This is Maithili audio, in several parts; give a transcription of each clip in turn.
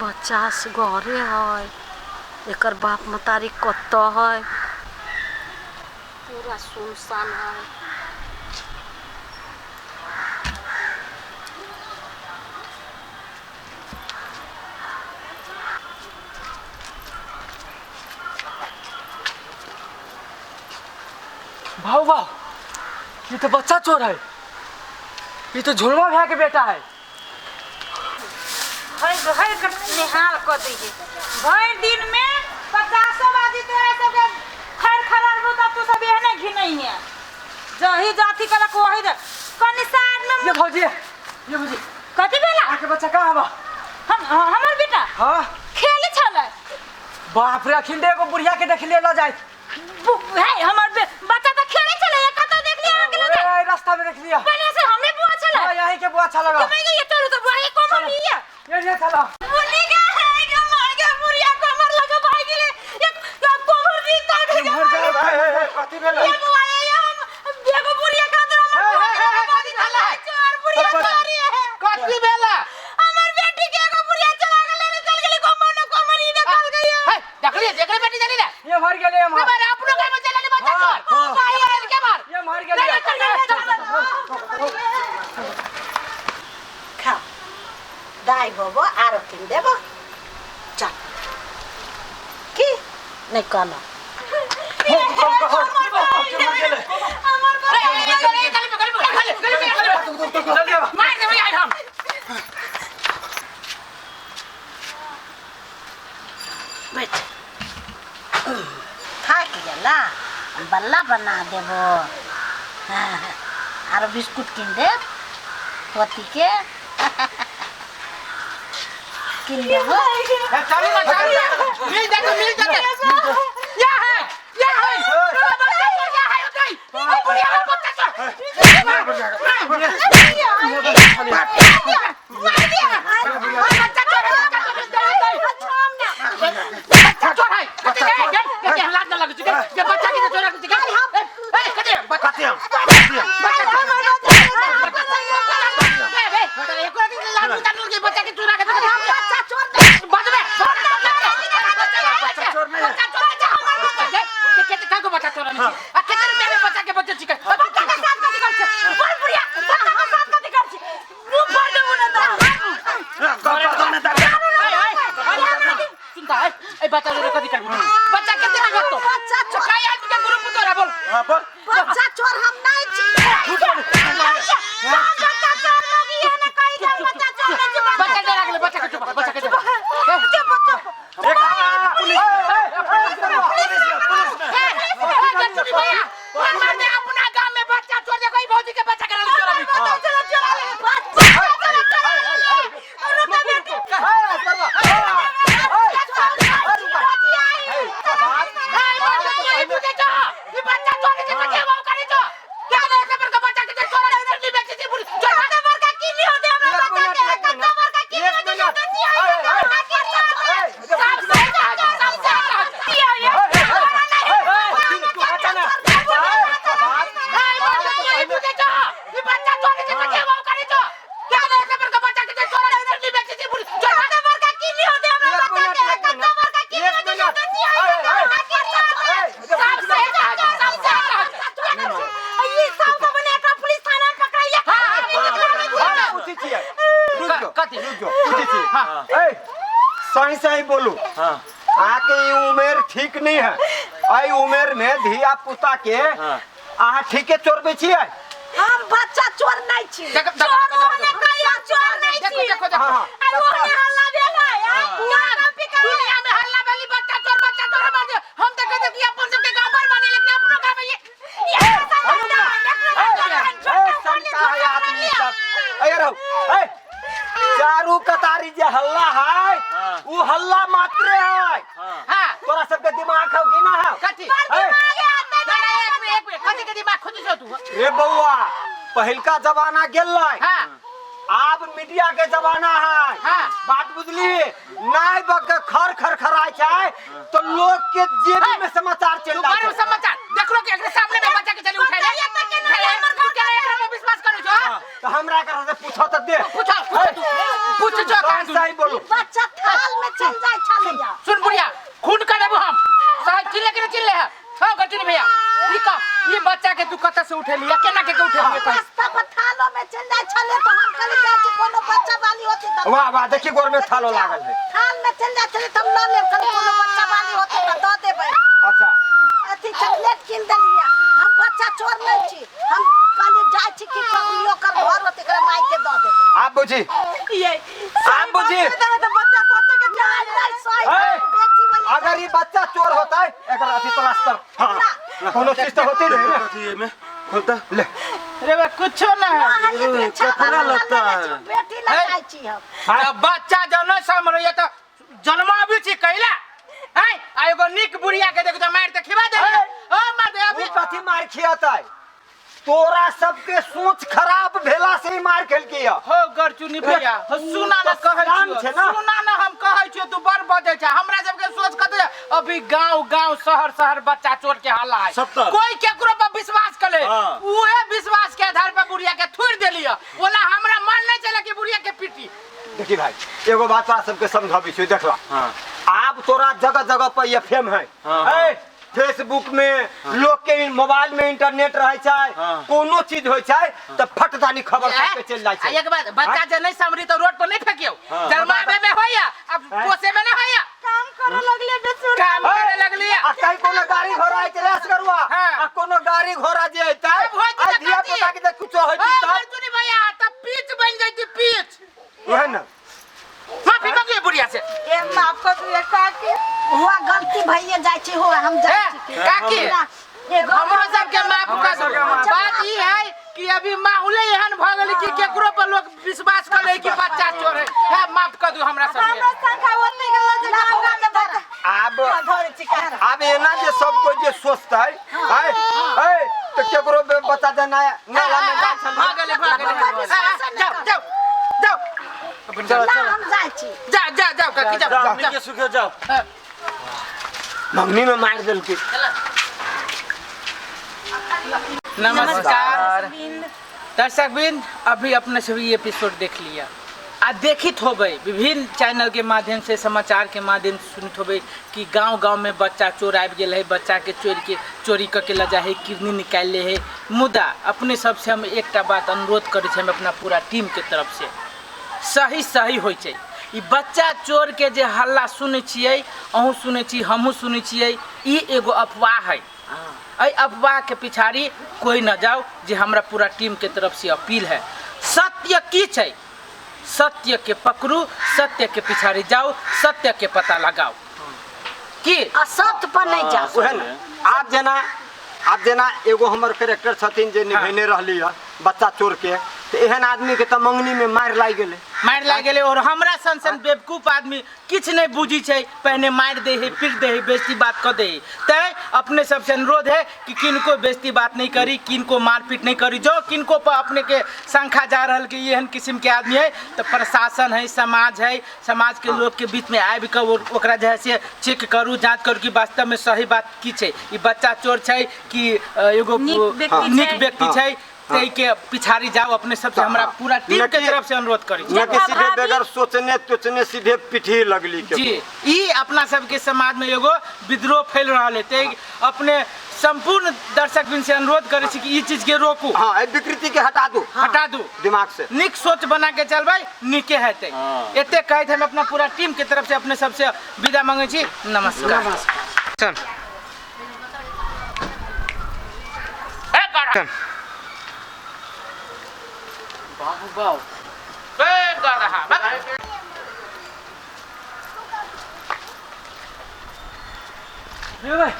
बच्चा असगरे है, एकर बाप महतारी कतऽ है? पूरा सुनसान है। भाऊ भाऊ, ये तो बच्चा चोर है, ये तो झुलवा भैया के बेटा है। हर हर के निहाल कऽ दै छै। भरि दिन में 50 बाजी तोरा सबके खर खरार तब तू सब एहने घिनैहे। जही जाति कलक वही दे कनि साइड में। ये भौजी, ये भौजी। कथी भेला? आके बच्चा कहाँ बा? हम हमर बेटा। हाँ। खेले छलै। बाप रे, अखिन एगो बुढ़िया के देखलिए ल जाए। हे हमर बच्चा त खेले छलै, कतौ देखलिए अहाँ के ल जाए? ए, रास्ता में देखलिए। पहिले से हमरे बुआ छलै। हां, यही के बुआ छलै। कमाई गई तोर तो बुआ कोमर लिया। ये ये छला। मुन्नी के है के मार के बुढ़िया कोमर लगे भाग गेले। एक कोमर दी ताक के मर जाए। कथी भेलै? ये बुआ ये हम एगो बुढ़िया के अंदर हमर हे, हे, हे, कथी भेलै? चोर बुढ़िया चोरी है। कथी भेलै? हमर बेटी के एगो बुढ़िया चला गेलै ने, चल गेलै कोमर ने कोमर ई देखल गई है। हे, देखलिए, देखले बेटी चली रे। ये मर गेलै, ये रे मर। मारे अपनो घर में चला ले बच्चा चोर। हाँ। के मार के मार। ये मर गेलै। चल, चल, चल, चल। खा दाइ होबो आरो किन देबो। चल की नहीं कहना। हमर रे, रे, गली में, गली में, गली में, गली में, गली में। जल्दी आवा। मार देबै आइ हम। बैठ, थाक गेला, बल्ला बना देबो। हाँ, आरो बिस्कुट किन देब पोती के, किन देबो। ए, चलू ना, चलू ना। मिल जाते, मिल जाते। या है, या है। बच्चा चोर, या है, ओतै। ओ बुढ़िया, ओ बच्चा चोर। बच्चा चोर है, बच्चा चोर, बच्चा चोर है। कथी रे, गे, गे, गे, लाज न लगै छै, गे, गे, बच्चा के जे चोरा के छै, गे। ए, ए, कथी रे, बच्चा कथी हम? बच्चा चोर। ए, ए, एको दिन लाज उतारल के बच्चा के चोरा के बच्चा चोर बजबे। बच्चा चोर नहीं है। बच्चा चोर है, हमर बच्चा के के के का बच्चा चोर नहीं आ केते रुपया में बच्चा के बच्चे छिकै? बच्चा के साथ कथी कर छै? बड़ बुढ़िया बच्चा के साथ कथी कर छै? मुंह फाड़ देबो ने त। सुनता है ए बच्चा चोर कथी करबी? बच्चा केते में बच्चा बच्चा चोर। काय आदमी के ग्रुप तोरा बोल। हाँ, बोल। बच्चा चोर हम नहीं छी। सब बच्चा चोर लोग ये ने कहि दे बच्चा चोर नहीं छै। बच्चा डरा गेलै, बच्चा के चुप, बच्चा के चुप। चुप चुप। एक पुलिस, पुलिस, पुलिस, पुलिस। ए ए चुनी भैया, हमर ने अपना गांव में बच्चा चोर देखो, ई भौजी के बच्चा के चोरा भी। बच्चा चोर चोरा ले, बच्चा चोर चोरा ले। रुक बेटी। ए बच्चा चोरी बुझे जो, ई बच्चा चोरी के कथी हम करे जो क्या दे से पर बच्चा के चोरा के बेची छी बुरी चोरा। कत्ते बड़का किल्ली होते हमरा बच्चा के, कत्ते बड़का किल्ली होते जब छी आई बच्चा सब सही सब सही। ए बच्चा चोरी बुझे जो, ई बच्चा चोरी के कथी हम करे जो क्या दे से पर बच्चा के चोरा के बेची छी बुरी चोरा। कत्ते बड़का किल्ली होते हमरा बच्चा के, कत्ते बड़का किल्ली होते जब छी आई सब सही सब सही। ये सब तो बने एकरा पुलिस थाना में पकड़ाइए। पूछै छियै, रुक जाओ। कथी? रुक जाओ, पूछै छियै। ए, सही सही बोलू। हाँ। अहाँके ई उमेर ठीक नहीं है। एहि उमेर में धिया पुता के हाँ। अहाँ ठीके चोरबै छियै? हम बच्चा चोर नहीं छी। देखो देखो चोर देखो ओने कहिया चोर नहीं देखो छी। देखो देखो। हाँ। आई ओने हल्ला भेल है, आ पिका दुनिया में हल्ला भेली बच्चा चोर, बच्चा चोर। हमार हम तो कहते कि अपन सबके गांव पर बने, लेकिन अपनो गांव में ये ये ए, शंका है आदमी सब। ए, रहो, ए, चारू कतारी जे हल्ला है, हाँ। उ हल्ला मात्रे है। हाँ। हां। तोरा सबके दिमाग हौ कि ना हौ? कथी? ए, ना ना, एक मिनट, एक मिनट, कथी के दिमाग खोजी छौ तू? रे बौआ, पहिलका जमाना गेलै, हां। आब मीडिया के जमाना है। हाँ। बात बुझली नाय बक खर खर खराय छै तो लोग के जेबी में समाचार चल तू जाइ बड़ छै। समाचार देखलो कि एकरे सामने में बच्चा के चली उठाई ले। तू केना एकरा पर विश्वास करै छौ? तो हमरा एकरा से पूछो तो दे। पूछो, पूछो, तू पूछ जो सही कहाँ तू सही बोलू। बच्चा थाल में सुन सुन बुढ़िया खून कर देबो हम सही चिल्ले के चिल्ले है हां गचुनी भैया ई का ई बच्चा के तू कत से उठेली केना के उठेली कहि रास्ता पर थालो में चल जाय छले तो हम कहली जाइ छी कोनो बच्चा वाली होती त वाह वाह देखी गोर में थालो लागल है थाल में चल जाय छले त हम ल लेब कहली कोनो बच्चा वाली होती त द देबै। अच्छा अथी चॉकलेट किन देलियै हम बच्चा चोर नहीं छी हम कहली जाइ छी कि कहियो कर घर होती एकरा माई के द देबै। आप बुझी ये आप बुझी तो बच्चा सोचे के नहीं नहीं सही बेटी वाली अगर ये बच्चा चोर होता है एकर अथी प्लास्टर हां कोनो चीज तो होती नहीं ना कथी एमे खोलता ले रे बा कुछो ना है कपड़ा लत्ता है। बेटी लगाई छी हम त बच्चा जन समरैया त जन्माबी छी कैला है आ एगो नीक बुढ़िया के देखो त मार त खिबा दे ओ मार दे अभी उ कथी मार खियाता है तोरा सबके सोच खराब भेला से ही मार खेलकी है हो गरचुनी भैया हो सुना ना कहै काम छियो छै ना। सुना ना हम कहै छियो तू बड़ बजै छै हमरा सबके सोच कते अभी गांव गांव शहर शहर बच्चा चोर के हल्ला है सत्तर। कोई केकरो पर विश्वास करे हाँ। उहे विश्वास के आधार पर बुढ़िया के थुर देलिय ओला हमरा मन नहीं चले कि बुढ़िया के पीटी। देखी भाई एगो बात तोरा सबके समझाबी छी देखला हां आब तोरा जगह जगह पर ये फेम है हाँ, ए फेसबुक में लोग के मोबाइल में इंटरनेट रहे छै हाँ। कोनो चीज होय छै त फटदानी खबर सबके चलि जाइ आ छै। एक बात बच्चा जे नहीं समरी तो रोड पर नहीं फेंकियो जन्माबे में होया अब पोसे में नहीं होया काम करे लगले बेचुर काम करे लगलिए आ कहीं कोनो गाड़ी घोड़ा आइ रेस करुआ हाँ। आ कोनो गाड़ी घोड़ा जे अइतै अब होइत आ तऽ धिया कथी? पुता के जे कुछो ओ होइत तब अर्जुनी भैया त पीच बन जाती पीच ओहे ना माफी मांगिए बुढ़िया से ए माफ कर दिए काकी हुआ गलती भइए जाइ छी हो हम जाइ छी काकी हमरो सबके माफ कर दो। बात ई है कि अभी माहौले एहन भ गेलै कि केकरो पर लोग विश्वास कर ले कि बच्चा चोर है हे माफ कर दो हमरा सबके हमरा संख्या ओतनी गेल जे गांव गांव में बच्चा आब धरे छी का आब एना जे सब कोई जे सोचतै है है त केकरो बच्चा जे नया नाला में जाइ छलै भ गेलै भ गेलै जाओ जाओ जाओ चलो ना चलो हम जाइ छी जा जा जाओ काकी जाओ जाओ जाओ नीके सुखे जाओ मंगनी में मार देलकै। नमस्कार दर्शक वृंद अभी अपने सभी एपिसोड देख लिया आ देखित होबै विभिन्न चैनल के माध्यम से समाचार के माध्यम से सुनित होबै कि गांव गांव में बच्चा चोर आबि गेल है बच्चा के चोर के चोरी कऽ के लऽ जाइ है किडनी निकालि ले है। मुदा अपने सबसे हम एकटा बात अनुरोध करै छी हम अपना पूरा टीम के तरफ से सही सही होइ छै ई बच्चा चोर के जे हल्ला सुनै छियै अहूँ सुनै छी हमहूँ सुनै छियै ई एगो अफवाह है। एहि अफवाह के पिछाड़ी कोई न जाओ जे हमरा पूरा टीम के तरफ से अपील है। सत्य की छै सत्य के पकड़ू सत्य के पिछाड़ी जाओ सत्य के पता लगाओ की असत्य पर नहीं जाओ। ओहे ना आप जेना एगो हमर कैरेक्टर छथिन जे निभेने रहली है बच्चा चोर के त एहन आदमी के त मंगनी में मार लागि गेलै मारि लागि गेलै और हमरा सन सन बेवकूफ आदमी किछु नहीं बुझी छै पहिने मारि दे है पीट दे है बेइज्जती बात कऽ दे है। तैं अपने सबसे अनुरोध है कि किनको बेइज्जती बात नहीं करी किनको मारपीट नहीं करी। जो किनको पर अपने के शंखा जा रहल कि एहन किस्म के आदमी है तो प्रशासन है समाज है समाज के लोग के बीच में आबि कऽ ओकरा जे है से चेक करू जाँच करू कि वास्तव में सही बात की छै ई बच्चा चोर छै कि एगो नीक व्यक्ति छै के पिछाड़ी जाओ अपने सबसे हमरा पूरा टीम के तरफ से अनुरोध करी न कि सीधे बगैर सोचने तोचने सीधे पिठी लगली के जी ई अपना सबके समाज में एगो विद्रोह फैल रहल है ते अपने संपूर्ण दर्शक बिन से अनुरोध करै छी कि ई चीज के रोकू। हां ए विकृति के हटा दू हटा दू दिमाग से निक सोच बना के चलबै निके हेतै। एते कहैत हम अपना पूरा टीम के तरफ से अपने सबसे विदा मांगै छी। नमस्कार। चल ए बाबू बाबू ए गदहा रे भाई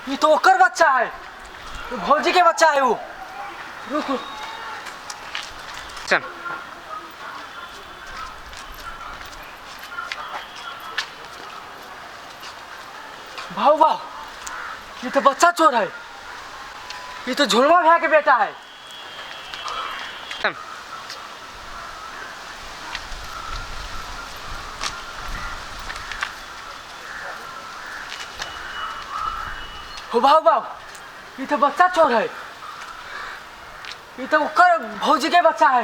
ये तो ओकर बच्चा है भौजी के बच्चा है वो। रुको चल भाऊ भाऊ ये तो बच्चा चोर है ये तो झुलवा भैया के बेटा है। हो भाऊ भाऊ ये तो बच्चा चोर है ये तो ओकर भौजी के बच्चा है।